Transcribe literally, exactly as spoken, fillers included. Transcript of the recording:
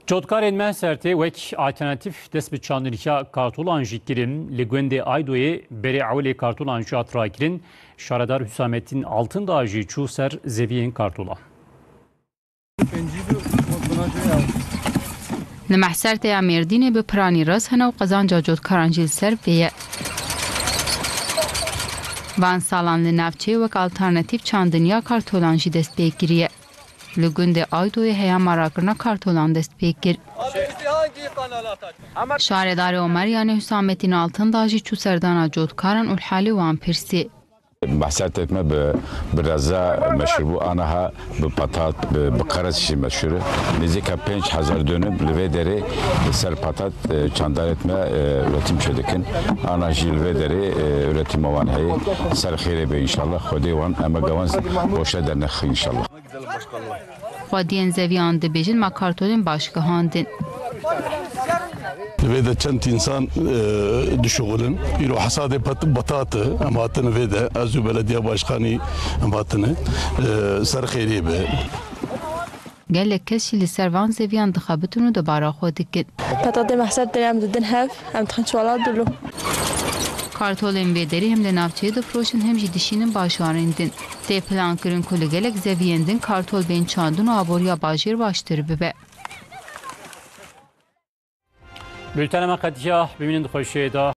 Cotkarên Mehsertê wek alternatîf dest bi çandiniya kartolan jî kirin. Li gundê Aydoyê berê ewilê kartolan jî hat rakirin. Şaredar Hüsamettin Altındağ jî çû ser zeviyên kartolan. Li Mehsertê ya Mêrdînê bi piranî rast hene û qezanca cotkaran jî li ser vê ye. Van salan li navçeyê wek alternatîf çandiniya kartolan jî dest pê kiriye. Li gundê Aydoyê heyama rakirina kartolan dest pê kir. Şaredarê Omeryanê Hüsamettin Altındağ jî çû serdana cotkaran û li halê wan pirsî. Mehsertê me bi, bi reza meşhur bû. Aniha bi patat, bi, bi qerez jî meşhur e. Nêzîka pênc hezar dönüm li vê derê li ser patat, e, çandarê me, e, üretim çêdikin. Ana jî li vê derê, e, üretim wan heye. Ser xêrê be inşallah. Xwedê wan emegewan boşe dernexin inşallah. Xwediyên zeviyan dibêjin me kartolên baş gihandin. Li vê de çend însan, e, dişuxulin. Îro hesadê pet-, betat e. Em hatin vê de. Ez û belediya başkanî em hatine. E, ser xêrê be. Gelek kes jî li ser van zeviyan dixebitin û dubara xwe dikin. Petatê Mehsertê em didin hev, em dixin çiwala dûlo. Kartolên vê derê hem li navçeyê difiroşin hem jî dişînin bajarên din. Tê plankirin ku li gelek zeviyên din kartol bên çandin û aboriya bajêr baştir bibe. Bültena me qediya, bimînin di xweşiyê de.